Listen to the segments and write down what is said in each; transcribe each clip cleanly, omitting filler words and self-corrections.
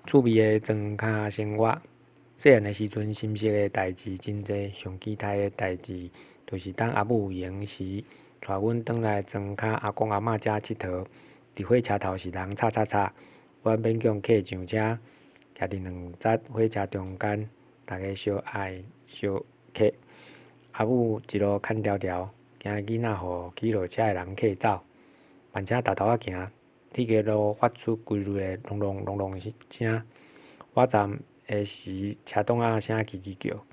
趣味的莊跤生活。細漢的時陣，心適的代誌真濟，上期待的代誌，就是當阿母有閒時，帶阮轉來莊跤阿公阿嬤遮𨑨迌。佇火車頭是人插插插，阮勉強客上車，徛佇兩節火車中間，逐家相愛相客。阿母一路牽迢迢，驚囡仔予騎落車的人客走，慢車沓沓仔行，鐵路發出規律的隆隆隆隆聲。倚站的時，車擋仔聲吱吱叫，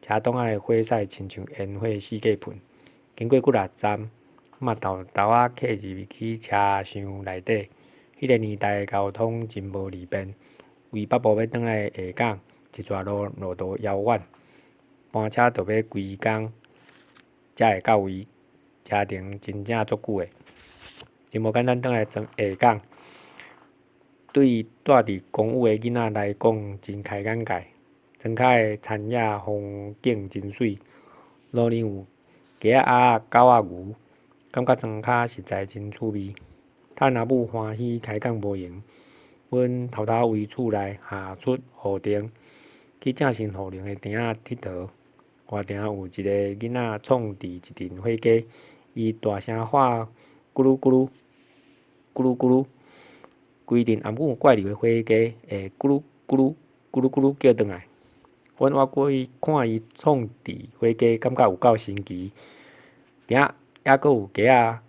車擋仔的火屎親像煙火四界噴。經過幾若站，嘛沓沓仔客入去車廂內底。彼个年代交通真無利便，為北部欲轉來下港，一逝路路途遙遠，班車著欲規工才會到位，車程真正足久的，真無簡單轉來下港。對蹛佇公寓的囡仔來講，真開眼界。莊跤的田野風景真媠，路裡有雞仔、鴨仔、狗仔、牛，感覺莊跤實在真趣味。趁阿母歡喜開講無閒，阮偷偷圍厝內下出雨棚，去正新雨林的埕仔𨑨迌。外埕有一个囡仔創治一陣火雞，伊大聲喊咕嚕咕嚕，咕嚕咕嚕，規陣頷頸怪流的火雞會咕嚕咕嚕，咕嚕咕嚕叫轉來。阮倚過去看伊創治火雞，感覺有夠神奇。埕仔猶閣有雞仔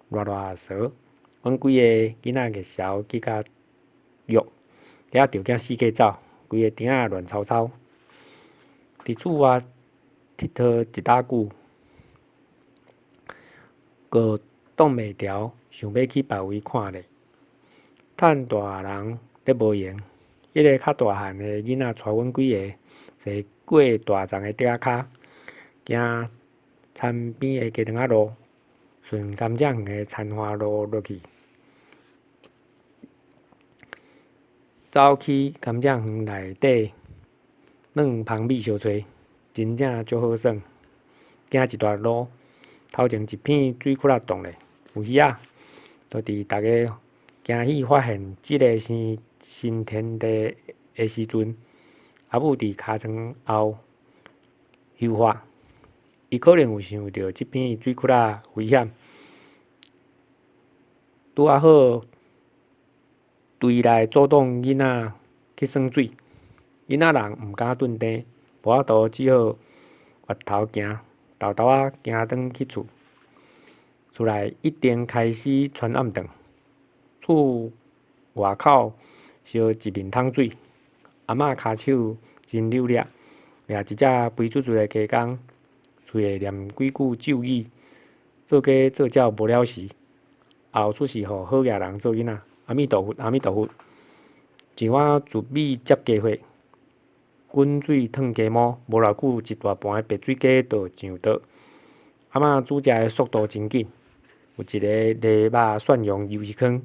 賴賴趖，阮幾个囡仔熱潲去共約，雞仔著驚四界走，規个埕仔亂糟糟。佇厝外𨑨迌一搭久，閣擋袂牢，想欲去別位看咧。趁大人咧無閒，彼个較大漢的囡仔帶阮幾个坐過大叢的竹仔跤，行田邊的雞腸仔路，順甘蔗園的田花路落去，走去甘蔗園內底軟蜂蜜相揣，真正足好耍。行一段路，頭前一片水窟仔洞咧，有魚仔，就佇逐家驚喜發現這个新新天地的時陣，阿母佇尻川後休化，伊可能有想著這片水窟仔危險，拄仔好追來阻擋囡仔去耍水，囡仔人毋敢頓定，無法度只好越頭行，沓沓仔行轉去厝。厝內一定開始傳暗頓，厝外口燒一面桶水，阿嬤跤手真溜掠，掠一隻肥嘟嘟的雞公，喙會念幾句咒語，做雞做鳥無了時，後出世予好額人做囡仔。阿彌陀佛，阿彌陀佛。一碗糯米接雞血，滾水燙雞毛，無偌久一大盤的白水雞就上桌。阿嬤煮食的速度真緊，有一个螺肉蒜蓉魷魚湯，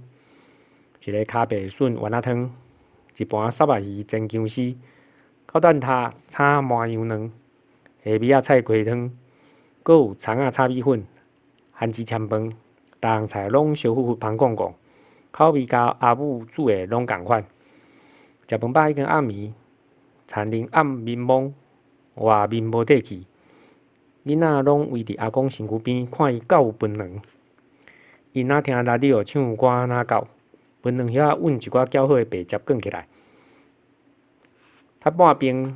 一个跤白筍丸仔湯，一盤虱目魚煎薑絲，狗蛋撻炒麻油卵，蝦米仔菜雞湯，閣有蔥仔炒米粉、番薯攕飯，逐項菜攏燒乎乎芳摃摃，口味佮阿母煮的攏仝款。食飯飽彼天暗暝，田林暗眠懵，外面無綴去，囡仔攏圍佇阿公身軀邊看伊敢有歕卵。伊若聽radio唱歌若到，歕卵葉仔搵一寡攪好的白汁卷起來，較半邊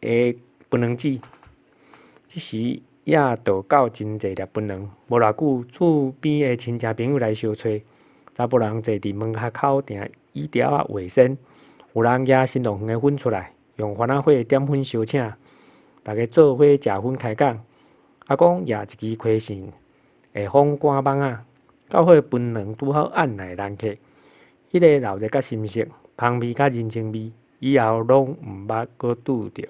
的歕卵紙，這時也就到真濟粒歕卵。無偌久，厝邊的親戚朋友來相揣，查埔人坐佇門口埕椅條仔畫仙，有人舉新農園的粉出來，用番仔火點粉相請，逐家做伙食粉開講。阿公舉一支溪線，下風趕蠓仔，攪好的歕卵拄好按捺難客。彼个鬧熱佮心適，芳味佮人情味，以後攏毋捌閣拄著。